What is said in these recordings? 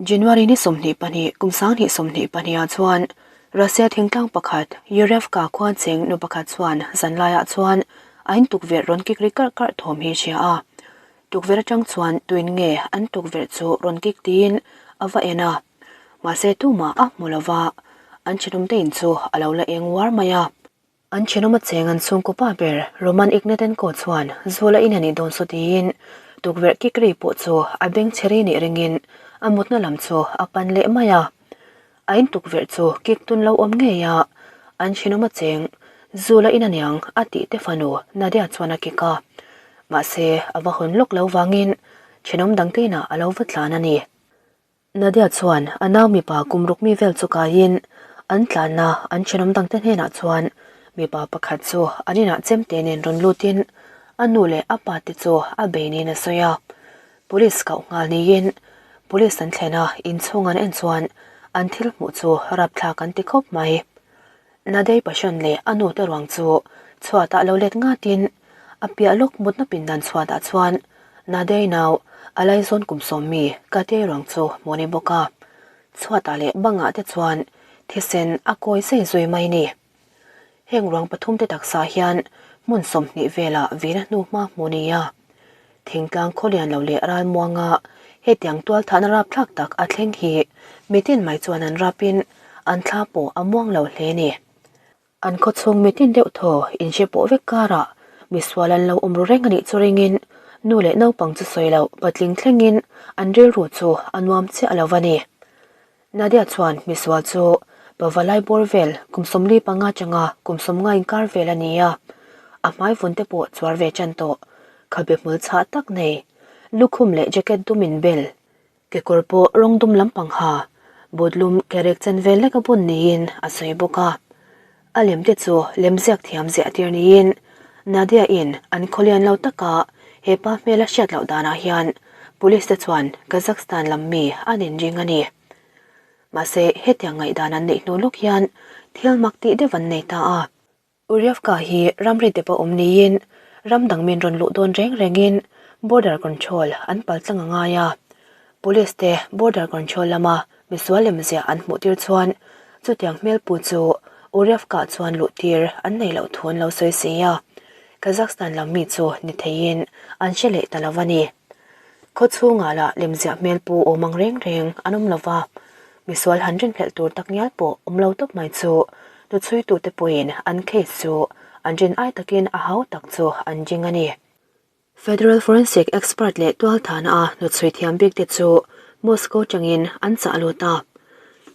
January ni 22 kum 2022 ah chuan Russia thingtlang pakhat Yurevka khua cheng nu pakhat chuan zanlaiah chuan a in tukverh rawn kik ri karh karh thawm hi a hria a. Tukverh atang chuan tuin nge an tukverh chu rawn kik tiin a va en a. Mahse tumah a hmu lova, an thenawmte in chu a lo la eng uar mai a. An thenawm a cheng an chhungkaw pa ber Roman Ignatenko chuan Zula in a nih dawn saw tiin tukverh kik ri pawh chu a beng chhe ri nih ringin a mutna lam chu a pan leh mai a. A in tukverh chu kik tun lo awm ngei a, an thenawm a cheng Zula in a niang a tih te fanu Nadia chuan a kik a. Mahse a va hawn lawk lo vangin thenawm dangte inah a lo va tlan a ni. Nadia chuan a nau mipa kum ruk mi vel chu kaiin an tlanna an thenawm dangte hnenah chuan mipa pakhat chu an inah chemte nen rawn lutin a nu leh a pa te chu a bei niin a sawi a. Police kauh nghal niin Police an thlen a, inchhung an en chuan an thil hmuh chu rapthlak an ti khawp mai. Nadei Pashan leh a nu te ruang chu chhuatah lo let ngatin a piah lawk mutna pindan chhuatah chuan Nadei nau a laizawn kum sawm mi Katei ruang chu hmuh a ni bawk a. Chhuatah leh bangah te chuan thisen a kawi zai zui mai ni. Heng ruang pathum te taksa hian hmun 20 velah vina hnu hma hmuh a ni a. Thingtlang khawlian lo leh ralmuanga hetiang tualthahna rapthlak tak a thleng hi mitin mai chuan an rapin an thla pawh a muang lo hle ni. An khawchhung mitin deuh thaw inhre pawh vek karah misual an lo awm ru reng a nih chu ringin nu leh naupang chu sawi loh patling thlengin an rilru chu a nuam chiah lo va ni. Nadia chuan misual chu pavalai bawr vel kum 45 atanga kum 90 inkar vel a ni a, a hmai vun te pawh chuar ve tan tawh, khabe hmul chhah tak nei, lukhum leh jacket dum in bel, kekawr pawh rawng dum lampang ha, butlum kerek chen vel lek a bun niin a sawi bawk a. A lem te chu lemziak thiam ziah tir niin Nadia in an khawlian lo taka he pa hmel a hriat loh danah hian Police te chuan Kazakhstan lam mi an inring a ni. Mahse hetiang ngaihdan an neih hnu lawk hian thil mak tih deuh an nei ta a. Urievka hi ramri dep a awm niin ram dang min rawn luh dawn reng rengin border control an paltlang a ngai a. Police te border control lama misual lemziah an hmuh tir chuan chutiang hmelpu chu Urievka chuan luh tir an nei loh thu an lo sawi si a. Kazakhstan lam mi chu ni theiin an hre leh ta lo a ni. Khaw chhungah lah lemziah hmelpu awm ang reng reng an awm lo va, misual han rinhlelh tur tak ngial pawh awm lo tawp mai chu hnuchhuitute pawhin an case chu an rin ai takin a hau tak chu an ring a ni. Federal Forensic Expert leh tualthana a hnuchhui thiam bik te chu Moscow tangin an chah lut a.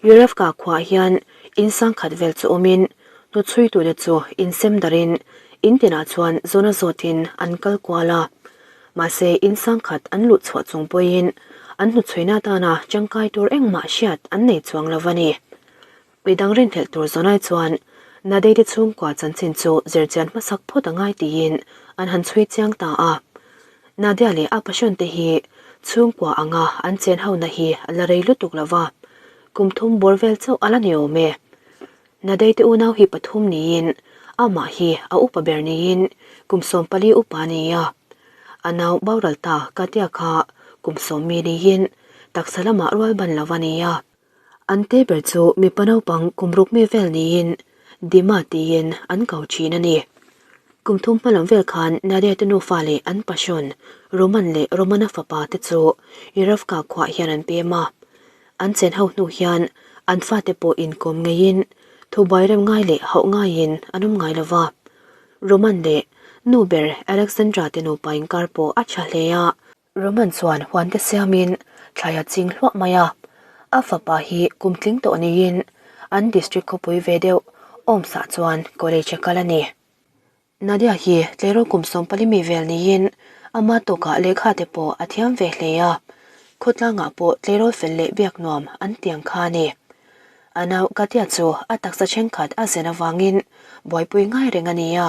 Yurevka khuaah hian in sangkhat vel chu awmin hnuchhuitute chu insem darin in tinah chuan zawna zawtin an kal kual a. Mahse in sangkhat an luh chhuah chung pawhin an hnuchhuina atana tangkai tur engmah hriat an nei chuang lo a ni. Midang rinhlelh tur zawnai chuan Nadeite chhungkua chanchin chu zirchian hmasak phawt a ngai tiin an han chhui chiang ta a. Nadia leh a passion te hi chhungkua anga an chen hona hi a la rei lutuk lo va, kum thum bawr vel chauh a la ni awm e. Nadeite unau hi pathum niin amah hi a upa ber niin kum 14 upa a ni a. A nau boral ta Katia kha kum 10 mi niin taksa lamah rual ban lo a ni a. An te ber chu mipa naupang kum ruk mi vel niin Dima tiin an ko thin a ni. Kum thum hma lam vel khan Nadia te nufa leh an passion Roman leh Romana fapa te chu Yurovka khuaah hian an pem a. An chen ho hnu hian an fate pawh inkawm ngeiin thubuai rem ngai leh hauh ngaiin an awm ngai lo va. Roman leh nu ber Alexandra te nupa inkar pawh a tha hle a. Roman chuan huan te siamin thlai a ching hluah mai a, a fapa hi kum tling tawh niin an district khawpui ve deuh Omsk-ah chuan college a kal a ni. Nadia hi tleirawl kum 14 mi vel niin ama tawkah lehkha te pawh a thiam ve hle a, khawtlangah pawh tleirawl fel leh biak nuam an tiang kha a ni. A nau Katia chu a taksa thenkhat a zen avangin buaipui ngai reng a ni a,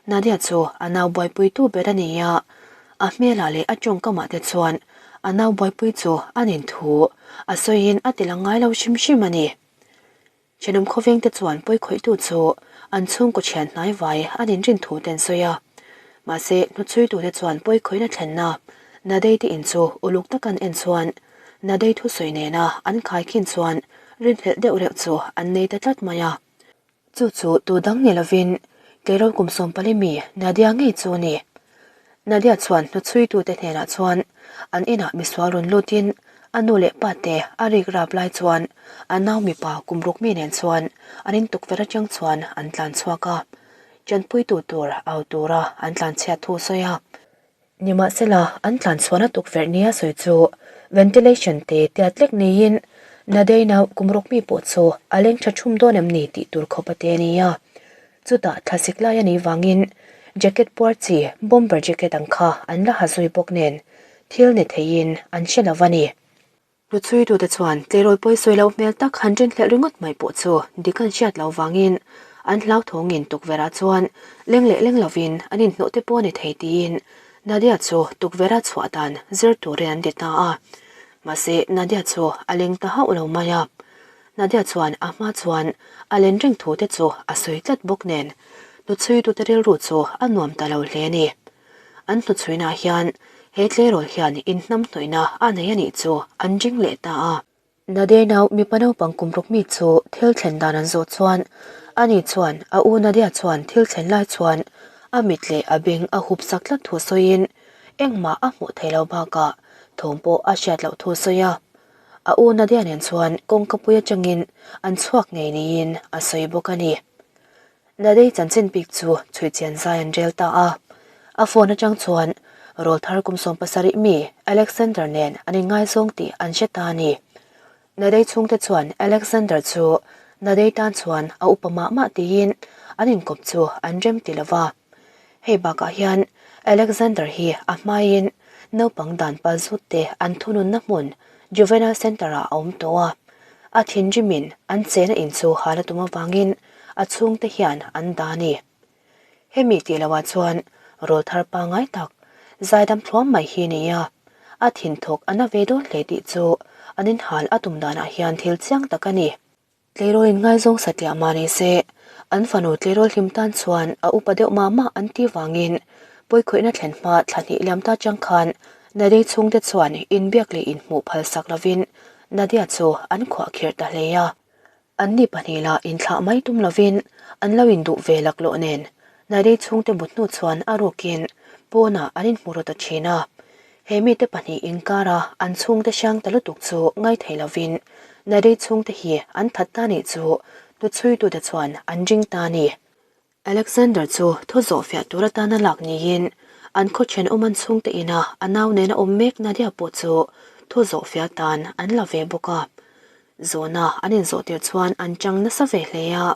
Nadia chu a nau buaipuitu ber a ni a, A hmelah leh a tawngkamah te chuan a nau buaipui chu an inthu a sawiin a ti lang ngai lo hrim hrim a ni. Thenawm khawveng te chuan pawikhawihtu chu an chhungkaw thian hnai vai an inrin thu te an sawi a. Mahse, hnuchhuitute chuan pawikhawihna thlenna Nadeite in chu uluk tak an en chuan. Nadei thusawi nena an khaikhin chuan rinhlelh deuh reuh chu an nei ta tlat mai a. Chu chu tu dang ni lovin tleirawl kum 14 mi Nadia ngei chu a ni. Nadia chuan hnuchhuitute hnenah chuan an inah misual rawn lutin a nu leh pa te a rik rap lai chuan a nau mipa kum ruk mi nen chuan an intukverh atang chuan an tlan chhuak a, tanpuitu tur au tura an tlan chhiat thu sawi a. Nimahsela, an tlan chhuahna tukverh nia sawi chu ventilation te tiat lek neiin Nadei nau kum ruk mi pawh chu a leng tha thum dawn em ni tih tur khawp a te a ni a. Chutah thlasik lai a nih vangin jacket puar chi bomber jacket ang kha an la ha zui bawk nen thil ni theiin an hre lo va ni. Hnuchhuitute chuan tleirawl pawisawi loh hmel tak han rinhlelh ringawt mai pawh chu dik an hriat loh vangin an hlauthawngin tukverhah chuan leng leh leng lovin an inhnawh te pawh a ni thei tiin Nadia chu tukverha chhuah dan zir turin an ti ta a. Mahse, Nadia chu a leng ta hauh lo mai a. Nadia chuan a hma chuan a len reng thu te chu a sawi tlat bawk nen hnuchhuitute rilru chu a nuam ta lo hle a ni. An hnuchhuinah hian he tleirawl hian inhnamhnawihna a nei a nih chu an ring leh ta a. Nadia nau mipa naupang kum ruk mi chu thil thlen dan an zawh chuan ani chuan a u Nadia chuan thil thlen lai chuan a mit leh a beng a hup sak tlat thu sawiin engmah a hmuh theih loh bakah thawm pawh a hriat loh thu sawi a. A u Nadia nen chuan kawngkapui atangin an chhuak ngei niin a sawi bawk a ni. Nadei chanchin bik chu chhui chian zai an rel ta a. A phone atang chuan rawlthar kum 17 mi Alexander nen an inngaizawng tih an hre ta a ni. Nadei chhungte chuan Alexander chu Nadei tan chuan a upa mah mah tiin an inkawp chu an rem ti lo va. Hei bakah hian Alexander hi a hmaiin naupang dan pal zut te an thununna hmun Juvenile Centre-ah a awm tawh a. A thinrimin an chena in chu hal a tum avangin a chhungte hian an dah a ni. Hemi tih loah chuan rawlthar pangngai tak zaidam thluam mai hi ni a, a thinthawk a na ve dawn hle tih chu an inhal a tum danah hian thil chiang tak a ni. Tleirawl inngaizawng satliah mah ni se, an fanu tleirawl hlim tan chuan a upa deuh mah mah an tih vangin pawikhawihna thlen hma thla hnih liam ta chang khan Nadei chhungte chuan inbiak leh inhmuh phalsak lovin Nadia chu an khuahkhirh ta hle a. Anni pahnih lah inthlah mai tum lovin an lo induh ve laklawh nen Nadei chhungte mut hnu chuan a rukin pawnah an inhmu rawt ta thin a. He mite pahnih inkara an chhungte hrang ta lutuk chu ngaithei lovin Nadei chhungte hi an that ta nih chu hnuchhuitute chuan an ring ta a ni. Alexander chu thu zawh fiah tur atana lak niin an khaw thenawm an chhungte ina a nau nena awm mek Nadia pawh chu thu zawh fiah tan an la ve bawk a. Zawhna an inzawh tir chuan an chang nasa ve hle a,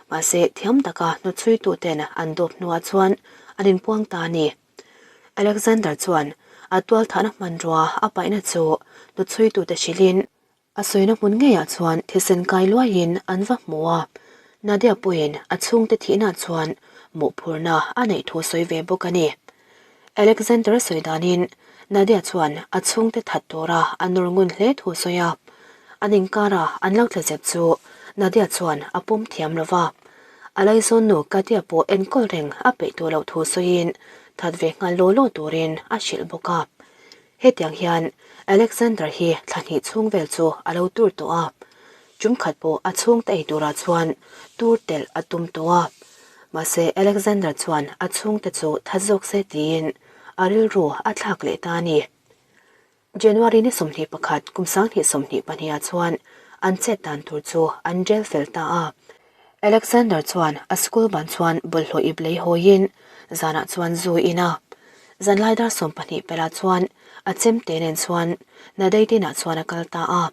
mahse thiam taka hnuchhuituten an dawp hnuah chuan an inpuang ta a ni. Alexander chuan a tualthahna hmanrua a paihna chu hnuchhuitute hrilhin, A sawina hmun ngeiah chuan thisen kai luaiin an va hmu a, Nadia pawhin a chhungte thihna chuan mawhphurhna a neih thu sawi ve bawk a ni. Alexander a sawi danin Nadia chuan a chhungte that tura a nawr ngun hle thu sawi a, an inkara an lo tla zep chu Nadia chuan a pawm thiam lo va. A laizawn nu Katia pawh enkawl reng a peih tawh loh thu sawiin that ve nghal law law turin a hrilh bawk a. Hetiang hian Alexander hi thla hnih chhung vel chu a lo tur tawh a, tum khat pawh a chhungte ei turah chuan tur telh a tum tawh a. Mahse Alexander chuan a chhungte chu that zawk se tiin a rilru a thlak leh ta a ni. January ni 21 kum 2022 ah chuan an chet dan tur chu an rel fel ta a. Alexander chuan a school ban chuan bawlhhlawh ip lei hawiin zanah chuan zu in a. Zanlai dar 12 pelah chuan a chemte nen chuan Nadei tinah chuan a kal ta a.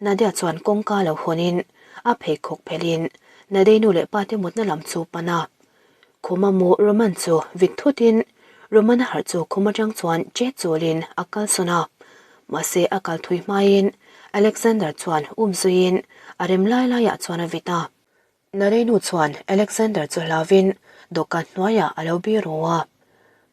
Nadia chuan kawngka lo hawnin a pheikhawk phelhin Nadei nu leh pate mutna lam chu pan a. Khuma mu Roman chu vit thutin Roman a harh chu khum atang chuan che chulin a kalsawn a. Mahse a kal thui hmain Alexander chuan um zuiin a rem lai laiah chuan a vit a. Narenu chuan Alexander chu hlauvin dawhkan hnuaiah a lo bi ru a.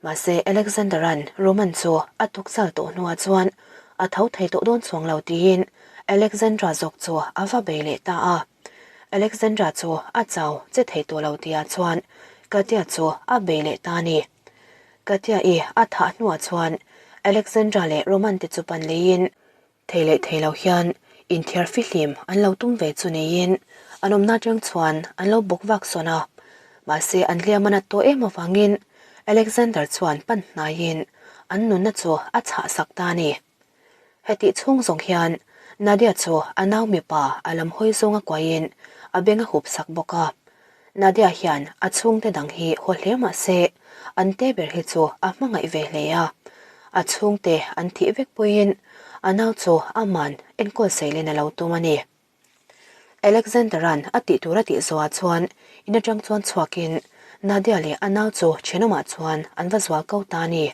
Mahse Alexander-a'n Roman chu a tukchal tawh hnuah chuan a tho thei tawh dawn chuang lo tiin Alexandra zawk chu a va bei leh ta a. Alexandra chu a chau che thei tawh lo tihah chuan Katia chu a bei leh ta a ni. Katia-i a thah hnuah chuan Alexandra leh Roman te chu pan leiin. Thei leh thei lo hian inthiar fihlim an lo tum ve chu niin an awmna atang chuan an lo bawk vak sawn a. Mahse an hliam a nat tawh em avangin Alexander chuan pan hnaiin an nunna chu a chhah sak ta a ni. Hetih chhung zawng hian Nadia chu a nau mipa a lam hawi zawnga kuaiin a beng a hup sak bawk a. Nadia hian a chhungte dang hi haw hle mah se an te ber hi chu a hmangaih ve hle a. A chhungte an thih vek pawhin a nau chu aman enkawl seilen a lo tum a ni. Alexander-a'n a tih tur a tih zawhah chuan in atang chuan chhuakin Nadia leh a nau chu thenawmah chuan an va zual ko ta a ni.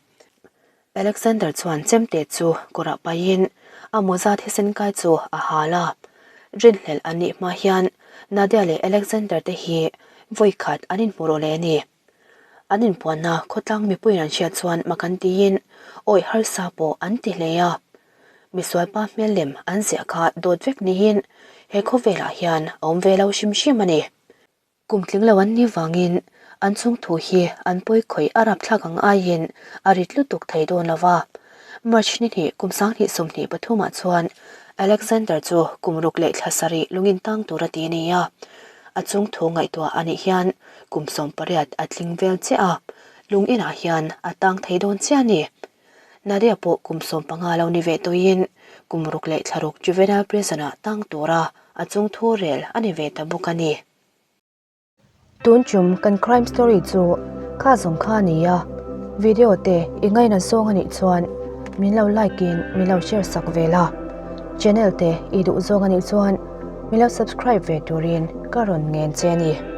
Alexander chuan chemte chu kawrah paihin a mawza thisen kai chu a hal a. Rinhlelh an nih hma hian Nadia leh Alexander te hi vawi khat an inhmu rawh leh a ni. An inpuanna khawtlang mipuiin an hriat chuan mak an tiin awih harsa pawh an ti hle a. Misualpa hmel lem an ziah kha dawt vek niin he khawvelah hian a awm ve lo hrim hrim a ni. Kum tling lo an nih vangin an chung thu hi an pawi khawih a rapthlak ang aiin a rit lutuk thei dawn lo va. March ni hnih kum 2023 ah chuan Alexander chu kum ruk leh thla sarih lungin tang tur a ti a ni a. A chung thu ngaihtuah a nih hian kum 18 a tling vel chiah a, lung inah hian a tang thei dawn chiah a ni. Nadia pawh kum 15 lo ni ve tawhin kum ruk leh thla ruk juvenile prison-ah tang tura a chung thu rel a ni ve ta bawk a ni. Tun chum kan crime story chu kha zawng kha a ni a, video te i ngaina zawng a nih chuan min lo like in min lo share sak ve la, channel te i duh zawng a nih chuan min lo subscribe ve turin ka rawn ngen che a ni.